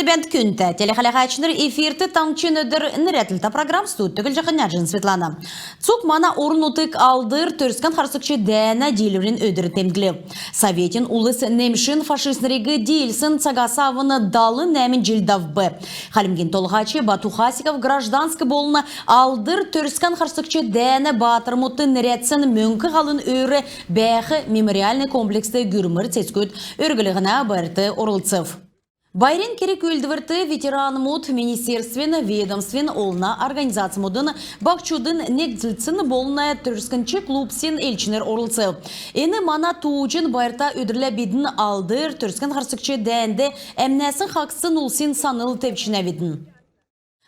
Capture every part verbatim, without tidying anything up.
Бәәнт, күндтә телехәләгәчнр! Эфирт «Таңһчин өдр» нерәдлтә программ. Студьд Түглҗ Хөнәҗн Светлана. Цуг мана орн-нутг Алдр Төрскән харсгч дәәнә диилврин өдр темдглв. Советин улс немшин фашистнриг диилсн цагас авн далн нәәмн җил давв. Хальмгин Толһач Бату Хасиков гражданск болн Алдр Төрскән харсгч дәәнә баатрмудт нерәдсн Мөңк һалын өөр бәәх мемориальн комплекст гүрмр цецгүд өрглһнә байрт орлцв. Байрин керг-үүлдврт ветеранмуд, министерствин, ведомствин, олна организацмудын, баһчудын негдлцин болн төрскнч клубсин элчнр орлцв. Эн мана тууҗин байрта өдрлә бидн Алдр Төрскән харсгч дәәнд әмнәсн хаһцсн улсин санл тевчнәвидн.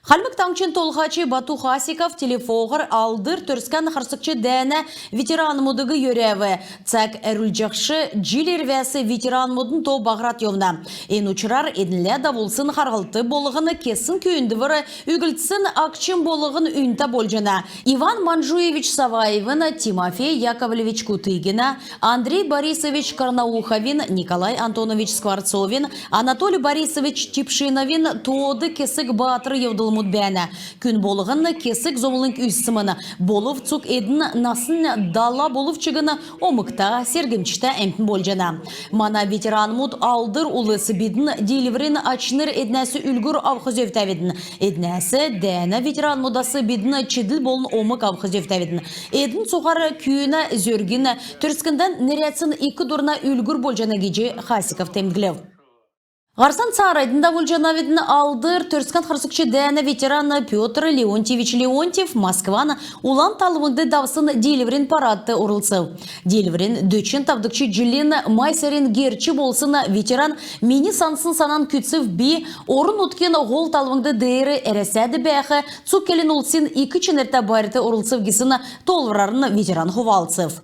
Хальмг Таңһчин Толһач Бату Хасиков телефоһар Алдр Төрскән харсгч дәәнә ветеранмудыг йөрәв. Цаг әрвлҗәхш, җил ирвәс ветеранмудын то баһрад йовна. Эн учрар эднлә давулсн харһлт болһн, кесн күүндвр, үглдсн агчм болһн үнтә болҗана. Иван Манжуевич Саваевин, Тимофей Яковлевич Кутыгина, Андрей Борисович Карнауховин, Николай Антонович Скворцовин, Анатолий Борисович Типшиновин тоод кесг баатр йовдлмуд бәәнә. Күн болһн кесг зовлң үзсмн. Болв цуг эдн наснь дала болв чигн омгта, сергмҗтә әмтн болҗана. Мана ветеранмуд — алдр улс. Бидн, диилврин ачнр, эднәс үлгүр авх зөвтәвидн. Эднәс, дәәнә ветеранмудас бидн чидл болн омг авх зөвтәвидн. Эдн цуһар күүнә зөргин, Төрскндән нерәдсн ик дурна үлгүр болҗана гиҗ Хасиков темдглв. Һарцан цааранднь давулҗанавидн. Алдр Төрскән харсгч дәәнә ветеран Пётр Леонтьевич Леонтьев Москван Улан талвңд давсн Диилврин парадт орлцв. Диилврин дөчн тавдгч җилин май сарин герч болсн ветеран мини сансн санан күцв. Би орн-нутгин һол талвң деер Әрәсәд бәәх цуг келн улсин ик чинртә байрт орлцв гисн тоолврарн ветеран хувалцв.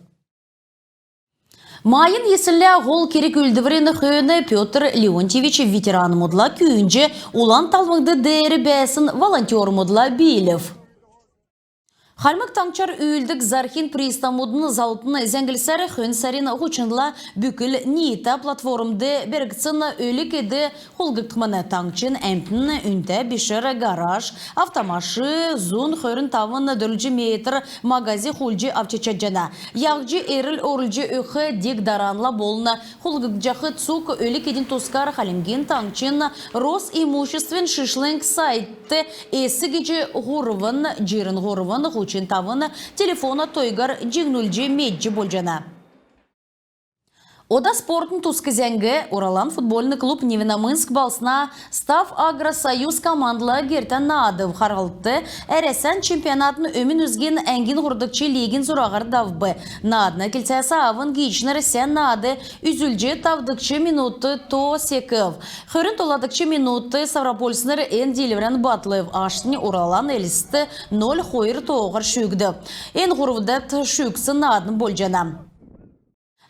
Майин йиснлә һол керг-үүлдврин хөөн Пётр Леонтьевич ветеранмудла күүндҗ, Улан талвңд деер бәәсн волонтермудла биилв. Хальмг Таңһчар үүлддг зарһин приставмудын залврин зәңглсәр, хөн сарин һучнла бүкл нийтә платформд бәргдсн өлг-эд хулдгдхмн. Таңһчин әмтн үнтә бишәр гараж, автомашин, зун хөрн тавн дөрвлҗн метр магазин хулдҗ авч чадҗана. Яһҗ эрлһ орулҗ өгх диг-даранла болн хулдгдҗах цуг өлг-эдин тускар Хальмгин Таңһчин Росимуществин шишлң сайтд эс гиҗ һурвн, җирн һурвн, һучн тавн телефона тойгар җиңнүлҗ медҗ болҗана. Ода спортын туск зәңг. «Уралан» футбольн клуб Невинномысск балһсна «Ставагросоюз» командла гертән наадв. Харһлт Әрәсән чемпионатын өмн үзгин әңгин һурвдгч лигин зураһар давв. Наадна эклцәс авн гиичнр сән наад үзүлҗ, тавдгч минутд то секв. Хөрн доладгч минутд ставропольцнр эн диилврән батлв. Аштнь «Уралан» Элстд ноль — хойр тооһар шүүгдв. Эн һурвдад шүүгдсн наадн болҗана.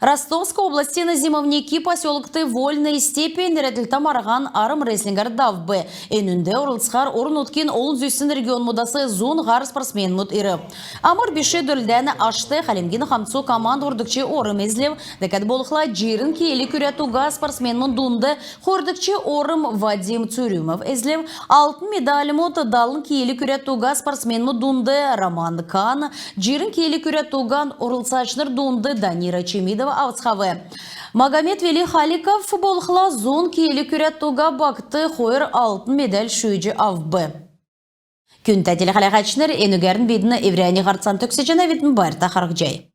Ростовск областин Зимовники поселкд «Вольные степи» нерәдлтә марһан армрестлингәр давв. Энүнд орлцхар орн-нутгин олн зүсн регионмудас зун һар спортсменмуд ирв. Амр биш дөрлдәнә ашт Хальмгин хамцу команд һурвдгч орм эзлв. Дәкәд болхла, җирн кило күрәд уга спортсменмуд дунд хойрдгч орм Вадим Цурюмов эзлв. Алтн медальмуд далн кило күрәд уга спортсменмуд дунд Роман Кан, җирн кило күрәд уга орлцачнр дунд Данира Чемидова авцхав. Магомед-Вели Халиков болхла, зун кило күрәд уга багт хойр алтн медаль шүүҗ авв. Күндтә телехәләгчнр, энүгәрн бидн эврәннь һарцан төгсәҗәнәвидн. Байрта харһцхай.